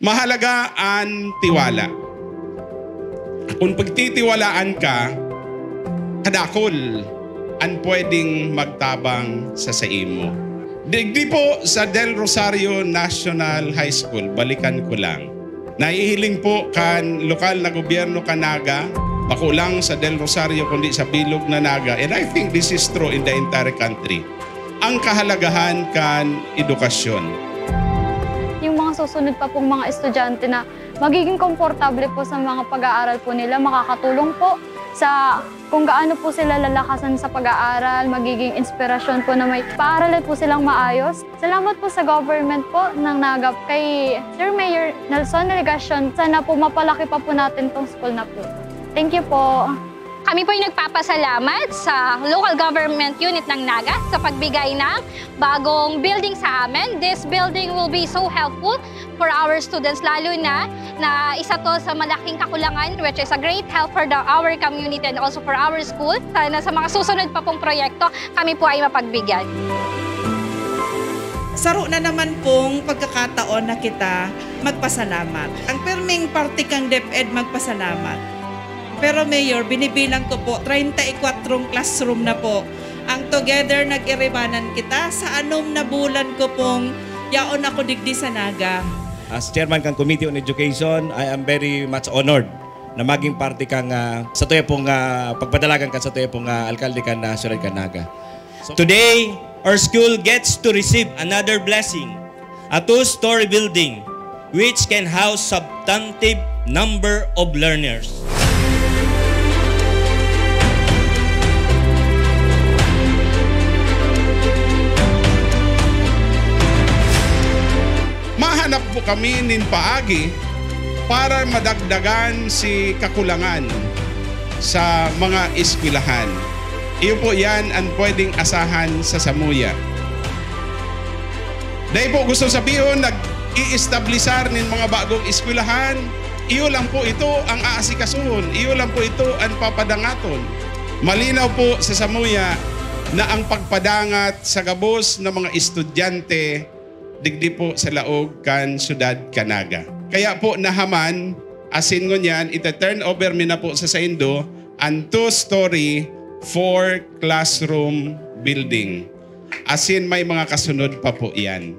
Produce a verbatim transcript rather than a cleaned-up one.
Mahalaga an tiwala. Kun pagtitiwalaan ka, kadakul an pwedeng magtabang sa saimo. Digdi po sa Del Rosario National High School, balikan ko lang. Nahihiling po kan lokal na gobyerno kan Naga, bako lang sa Del Rosario kundi sa bilog na Naga, and I think this is true in the entire country, ang kahalagahan kan edukasyon. Yung mga susunod pa pong mga estudyante na magiging komportable po sa mga pag-aaral po nila, makakatulong po sa kung gaano po sila lalakasan sa pag-aaral, magiging inspirasyon po na may paaralan po silang maayos. Salamat po sa government po ng Naga, kay Sir Mayor Nelson Legacion. Sana po mapalaki pa po natin tong school na po. Thank you po. Kami po'y nagpapasalamat sa local government unit ng Naga sa pagbigay ng bagong building sa amin. This building will be so helpful for our students, lalo na na isa to sa malaking kakulangan, which is a great help for the, our community and also for our school. Sana sa mga susunod pa pong proyekto, kami po ay mapagbigyan. Saro na naman pong pagkakataon na kita magpasalamat. Ang pirming parte kang DepEd magpasalamat. Pero Mayor, binibilang ko po, treinta y cuatro classroom na po. Ang together nag-iribanan kita, sa anom na bulan ko pong yaon ako digdi sa Naga. As chairman kan Committee on Education, I am very much honored na maging parte kang uh, sa tuya pong uh, pagpadalagan kan sa tuya pong uh, alkalde kan uh, syudad kan Naga. So, today, our school gets to receive another blessing, a two-story building which can house substantive number of learners. Mahanap po kami nin paagi para madagdagan si kakulangan sa mga eskwelahan. Iyo po yan ang pwedeng asahan sa samuya. Dai po gusto sabihon, nag-iestablisar nin mga bagong eskwelahan, iyo lang po ito ang aasikasuhon, iyo lang po ito ang papadangaton. Malinaw po sa samuya na ang pagpadangat sa gabos na mga estudyante digdi po sa laog kan syudad kan Naga. Kaya po nahaman, asin ngunyan, ita-turn over mi na po sa saindo an two-story, four-classroom building. Asin may mga kasunod pa po yan.